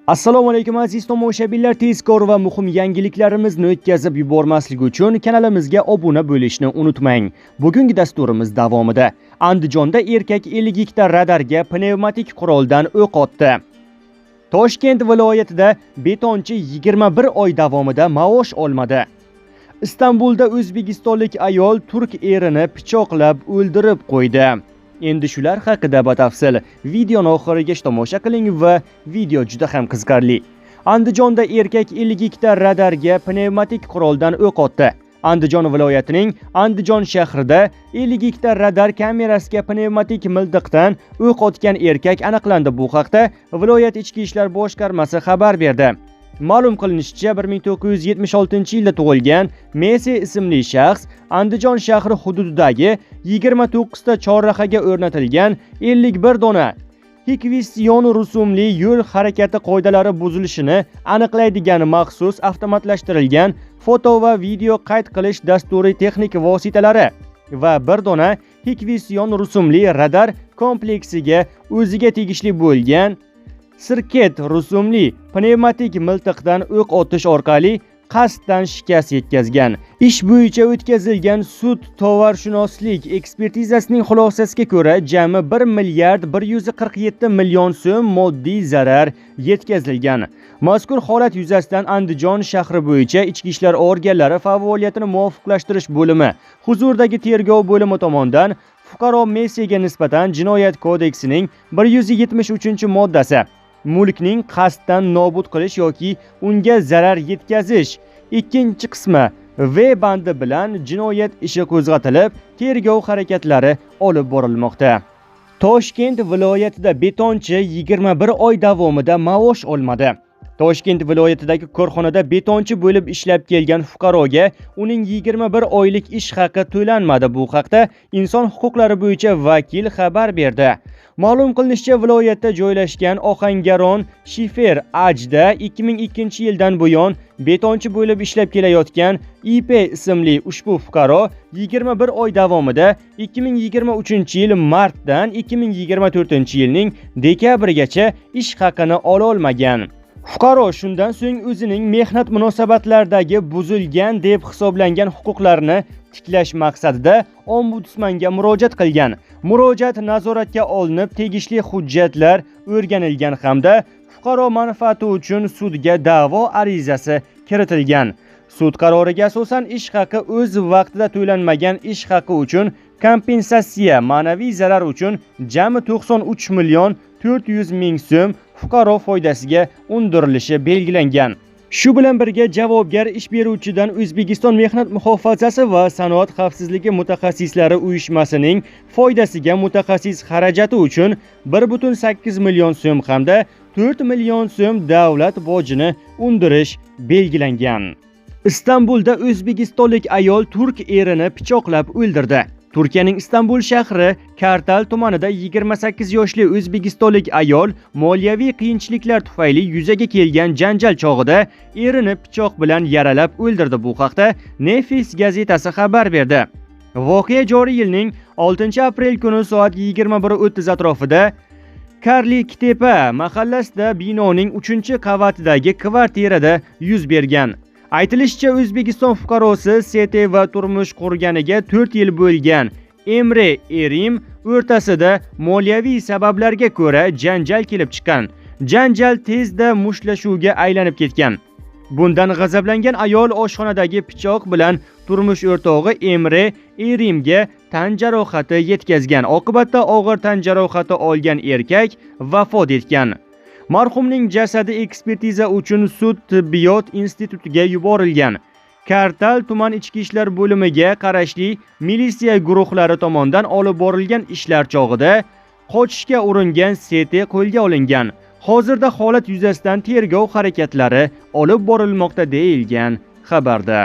Assalomu alaykum, aziz tomoshabinlar. Tezkor va muhim yangiliklarimizni o'tkazib yubormaslik uchun kanalimizga obuna bo'lishni unutmang. Bugungi dasturimiz davomida: Andijonda erkak 52 ta radarga pnevmatik quroldan o'q otdi. Toshkent viloyatida betonchi 21 oy davomida maosh olmadi. Istanbulda o'zbekistonlik ayol turk erini pichoqlab o'ldirib qo'ydi. Endi shular haqida batafsil videoni oxirigacha tomosha qiling va video juda ham qiziqarli. Andijonda erkak 52 ta radarga pnevmatik quroldan o'q otdi. Andijon viloyatining Andijon shahrida 52 ta radar kamerasiga pnevmatik miltiqdan o'q otgan erkak aniqlandi. Bu haqda viloyat Ichki ishlar boshqarmasi xabar berdi. Ma'lum qilinishicha, 1976-yilda tug'ilgan Messi ismli shaxs Andijon shahri hududidagi 29 ta chorrahaga o'rnatilgan 51 dona Hikvision rusumli yo'l harakati qoidalari buzilishini aniqlaydigan maxsus avtomatlashtirilgan foto va video qayd qilish dasturiy texnik vositalari va bir dona Hikvision rusumli radar kompleksiga o'ziga tegishli bo'lgan Sirket rusumli pnevmatik miltiqdan o'q otish orqali qasddan shikast yetkazgan. Ish bo'yicha o'tkazilgan sud tovarshunoslik ekspertizasining xulosasiga ko'ra, jami 1 milliard 147 million so'm moddiy zarar yetkazilgan. Mazkur holat yuzasidan Andijon shahri bo'yicha Ichki ishlar organlari faoliyatini muvofiqlashtirish bo'limi huzuridagi tergov bo'limi tomonidan fuqaro Messiga nisbatan Jinoyat kodeksining 173-moddasi, mulkning qasddan nobud qilish yoki unga zarar yetkazish, ikkinchi qismi V bandi bilan jinoyat ishi qo'zg'atilib, tergov harakatlari olib borilmoqda. Toshkent viloyatida betonchi 21 oy davomida maosh olmadi. Toshkent viloyatidagi korxonada betonchi bo'lib ishlab kelgan fuqaroga uning 21 oylik ish haqi to'lanmadi. Bu haqda inson huquqlari bo'yicha vakil xabar berdi. Ma'lum qilinishicha, viloyatda joylashgan Ohangaron Shifer AJda 2002-yildan buyon betonchi bo'lib ishlab kelayotgan IP ismli ushbu fuqaro 21 oy davomida, 2023-yil martdan 2024-yilning dekabrigacha ish haqini ololmagan. Fuqaro shundan so'ng o'zining mehnat munosabatlaridagi buzilgan deb hisoblangan huquqlarini tiklash maqsadida ombudsmanga murojaat qilgan. Murojaat nazoratga olinib, tegishli hujjatlar o'rganilgan hamda fuqaro manfaati uchun sudga da'vo arizasi kiritilgan. Sud qaroriga asosan, ish haqi o'z vaqtida to'lanmagan ish haqi uchun kompensatsiya, ma'naviy zarar uchun jami 93 million 400 ming so'm fuqaro foydasiga undirilishi belgilangan. Shu bilan birga, javobgar ish beruvchidan O'zbekiston Mehnat muhofazasi va sanoat xavfsizligi mutaxassislari uyushmasining foydasiga mutaxassis xarajati uchun 1,8 million so'm hamda 4 million so'm davlat bojini undirish belgilangan. Istanbulda o'zbekistonlik ayol turk erini pichoqlab o'ldirdi. Turkiyaning Istanbul shahri Kartal tumanida 28 yoshli o'zbekistonlik ayol moliyaviy qiyinchiliklar tufayli yuzaga kelgan janjal chog'ida erini pichoq bilan yaralab o'ldirdi. Bu haqda Nefis gazetasi xabar berdi. Voqea joriy yilning 6 aprel kuni soat 21:30 atrofida Karliktepa mahallasida binoning 3-qavatidagi kvartirada yuz bergan. Aytilishicha, O'zbekiston fuqarosi ST va turmush qurganiga 4 yil bo'lgan Emre Erim o'rtasida moliyaviy sabablarga ko'ra janjal kelib chiqqan. Janjal tezda mushtlashuvga aylanib ketgan. Bundan g'azablangan ayol oshxonadagi pichoq bilan turmush o'rtog'i Emre Erimga tan jarohati yetkazgan. Oqibatda og'ir tan jarohati olgan erkak vafot etgan. Marhumning jasadi ekspertiza uchun sud tibbiyot institutiga yuborilgan. Kartal tuman ichki ishlar bo'limiga qarashli militsiya guruhlari tomonidan olib borilgan ishlar chog'ida qochishga uringan ST qo'lga olingan. Hozirda holat yuzasidan tergov harakatlari olib borilmoqda, deyilgan xabarda.